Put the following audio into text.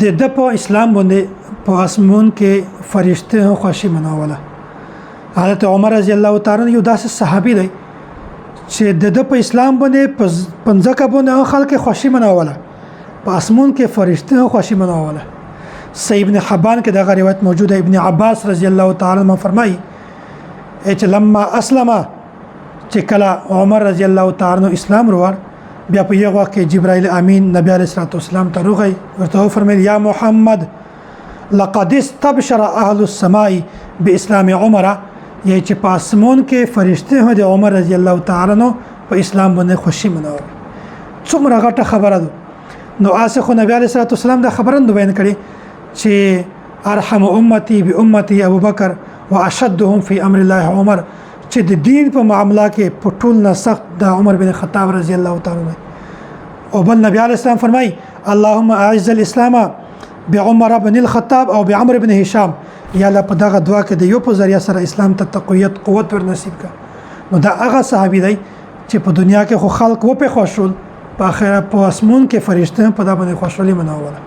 د د په اسلام باندې په اسمون کې فرشته هم خوشي منوله. حضرت عمر رضی الله تعالی عنہ یو داسې صحابي دی چې د د په اسلام باندې پنځکه باندې خلک خوشي منوله، په اسمون کې فرشته هم خوشي منوله. سی ابن حبان کې دغه روایت موجوده. ابن عباس رضی الله تعالی عنہ فرمایي چې لما اسلم، چې کله عمر رضی الله تعالی عنہ اسلام وروړ، بیا په یو وخت کې جبرائیل امین نبی علیہ الصلوۃ والسلام ته روغی ورته فرمایل: یا محمد، لقد استبشر اهل السماء باسلام عمر، یعنی چې په اسمون کې فرشته هم د عمر رضی الله تعالی عنہ په اسلام باندې خوشي مناوه. څومره غټه خبره ده. نو اسه خو نبی علیہ الصلوۃ والسلام دا خبره نه بیان کړي چې ارحم امتي بامتي ابو بکر واشدهم في امر الله عمر، چې د دین په معاملې کې په ټول نه سخت د عمر بن خطاب رضی الله تعالی عنہ. او بل نبی علیہ السلام فرمای: اللهم اعز الاسلام بعمر بن الخطاب او بعمر بن هشام. یا الله، په دغه دعا کې د یو په ذریعہ سره اسلام ته تقویت قوت ور نصیب کا. نو دا هغه صحابي دی چې په دنیا کې خو خلق و په خوشول، په آخرت په اسمون کې فرشته په دا باندې خوشحالي مناوله.